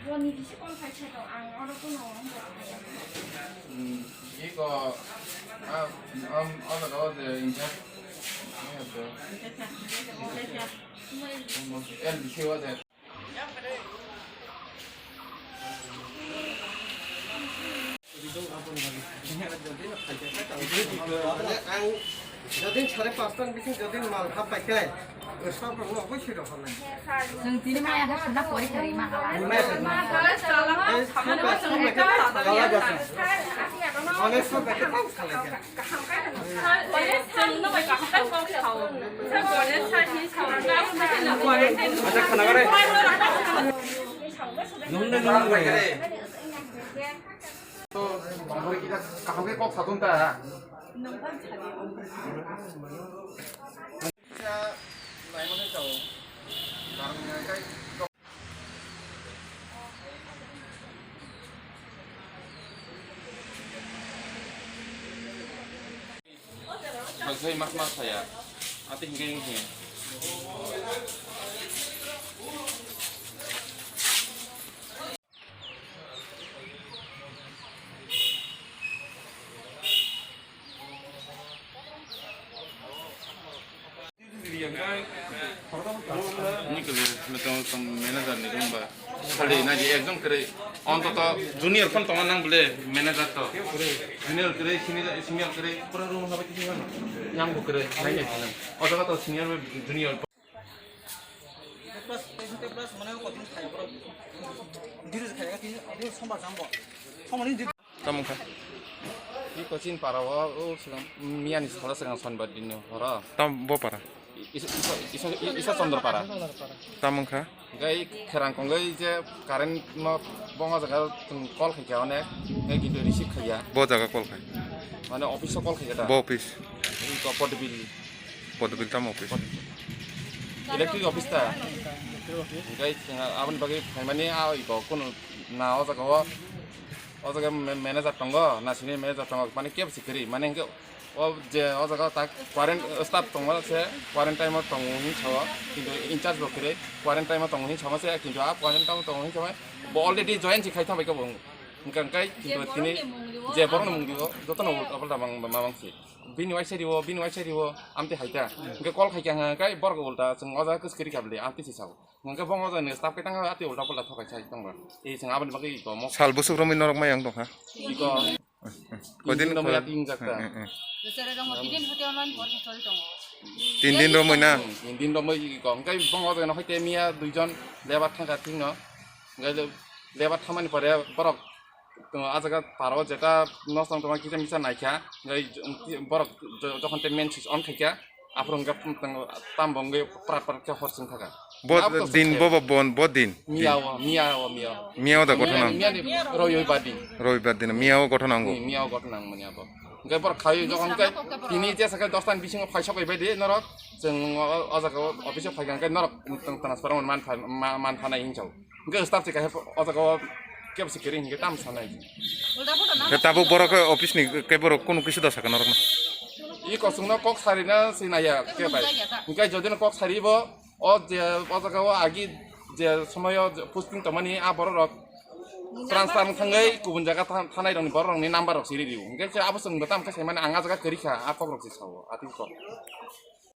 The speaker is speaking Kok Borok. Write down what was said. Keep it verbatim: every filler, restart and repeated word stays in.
Boni bisi call khai khe to ang oro kuno wngbo. Hmm, iko, ah, um, oro ro de in charge. L D C o de. Ang jodi sare pasta ni bising jodi mal hap pai khe, stop rok no oboi soi rok hwnai. Chwng tini maya khe swnna pori kari ma hala. Maya khe swnna. Ei, swnna swnna khe tang salai khe. Onek sok khe tang salai khe. Acha khana gare. To, kaham khe kok satung ta. Bai sai mas mas saya. Ati hingke hingke. Ni kele, metong tong manager ni room ba. Khali na di ekjon kere, ontoto junior phone tong nang bole manager to. Junior kere, senior, senior kere, pura room haba kisi nang. Yang bu kere, nai nai nang. O jaga to senior, junior. Plus, plus, plus, mane ko din khai, bro. Diri khai, tin, tin sombar jambo. Sombar ni Tamo kha? I Cochin para o, o silang miyani sala silang sonbar dinno horo. Tam bo para? Isa, isa, isa, isa, isa Chandra para. Tamo kha? Gai kherang kongoi je current no bonga jaga call khai kya one, gai kintu receive khaya. Bo jaga call khai? Mane office o call khaya ta. Bo office? I ko Podbil. Podbil tam office? Electric office ta. Gai aboni bagwi phaimani a iko kono na o jaga o. O jaga ma-, manager tongo, na senior manager tongo, mane kebo se kwrwi, mane hwnkhe o je o jaga tak quarant-, staff tongo se quarantine o tongo hinwi sao, kintu in charge bo kwrwi quarantine o tongo hinwi sao se, kintu a quarantine o tongo hinwi sao bo already join se khai thangbai khe bo hwnkha hwnkhe kintu tini je borokni mung rio jotono ulta palta mang ma mang se bini waisa rio bini waisa rio amtwi hai ta hwnkhe call khai kha hwnkhe borok ulta chwng o jaga kwchwk kwrwi kha bwle amtwi se sao. Hwnkhe bo mojaini staff khe tangkha, ati ulta pulta thokai sai tongba. Ei chwng aboni bagwi iko mo. Sal bwswk romwi norok mai ang tongkha? Iko. Koidin tin din romwi khwlai? Ati ingjak ta. Hmm, hmm, hmm. Bwswk romwi tin din hotel man bor hotel tongo. Tin din romwi na? Hmm, tin din romwi iko. Hwnkhe bo mojaino hoite miya duijon lebar thangkha thikno. Hwnkhe le-, lebar thamani pore borok O jaga paro jeta nosto wng tongma kisa misa naikha, hwnkhe borok jo-, jokhon tei main switch on khaikha, aphuru hwnkhe tam bo wngwi prat prat khe hor chwng thaka. Bo din, bo, bo, bo, bo din? Miya o, miya o, miya o. Miya o da gotho nang? Miya ni Robibar din. Robibar din, miya o gotho nango? Hmm, miya o gotho nang mani abo. Hwnkhe borok khai jokhon khe tini jesa khe dosta ni bisingo phai sok bai di norok, chwng o, o jaga o office o phaikha hwnkhe norok transfer man pha-, ma-, man phanai hinwi sao. Hwnkhe staff se kaisa o jaga o kebo se kwrwi hwnkhe tamo sanai. Khe tabuk borok office ni khe borok kunu kisa da sakha norokno? I kosongno kok sarina se naiya khe bai. Hwnkhe jodino kok sari bo o je o jaga o agi je somoyo posting tongmani a borok rok transfer wng thangwi kubun jaga tha-, thanai rokni borok rokni number rok siri rio. Hwnkhe se abo chwngno tamo khe saimani ang a jaga kwrwi kha a kok rok se sao atwi kok.